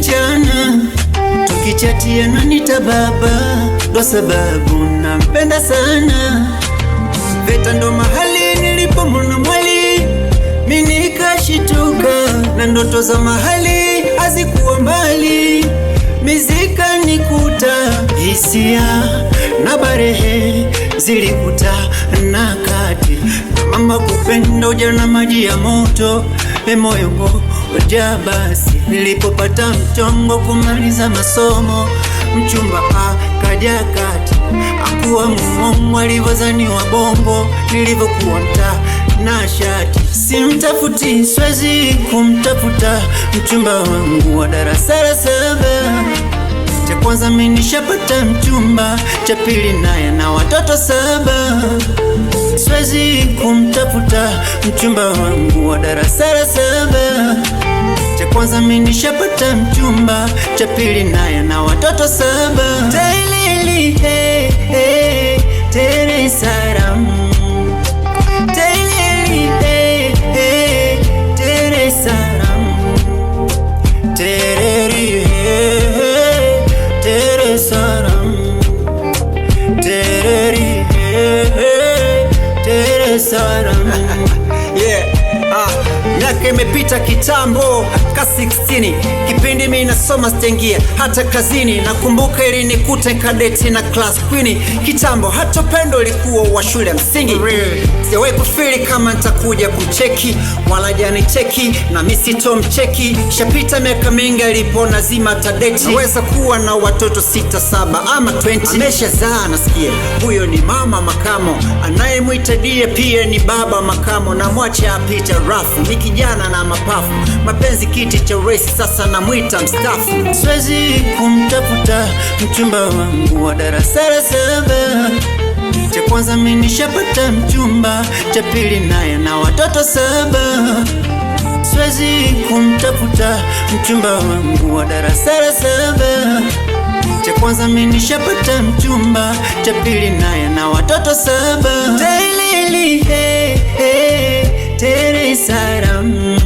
mchana, tukichatia nanita baba, ndo sababu nampenda sana. VETA ndo mahali nilipomwona mwali, mimi nikashituka, na ndoto za mahali hazikuwa mbali, mizika nikuta, hisia na barehe zilikuta na kati, na mama kupenda ujana maji ya moto, moyo ngoja basi. Nilipopata mchongo kumaliza masomo, mchumba akaja kati, akuwa muongo alivyozaniwa bongo, nilivyokuwa mtaa na shati. Simtafuti, siwezi kumtafuta mchumba wangu wa darasa la saba. Cha kwanza mimi nishapata mchumba, cha pili naye na watoto 7. Siwezi kumtafuta mchumba wangu wa darasa la saba. Cha kwanza mimi nishapata mchumba, cha pili naye na watoto 7. Tailili hey, hey, tere saram. Tailili hey, hey, tere saram. Tereri hey, hey, tere saram. Tereri hey, hey, tere saram. Yeah. Miaka imepita kitambo ka 16, kipindi mimi nasoma sitengia hata kazini. Nakumbuka ilinikuta kadeti na class queen kitambo, hata upendo ulikuwa wa shule ya msingi. Sijawahi kufili kama nitakuja kumcheki, wala janicheki na mimi sitomcheki. Shapita miaka mingi alipo nazima tadeti, naweza kuwa na watoto 6, 7 ama 20. Ameshazaa nasikia huyo ni mama makamo, anayemwita die pia ni baba makamo. Na mwache apita rafu, ni kijana na mapafu, mapenzi kiti cha race, sasa namwita mstafu. Siwezi kumtafuta mchumba wangu wa darasa la 7. Cha kwanza mimi nishapata mchumba, cha pili naye na watoto 7. Siwezi kumtafuta mchumba wangu wa darasa la 7. Cha kwanza mimi nishapata mchumba, cha pili naye na watoto 7. Tailili hey, hey, tere saram.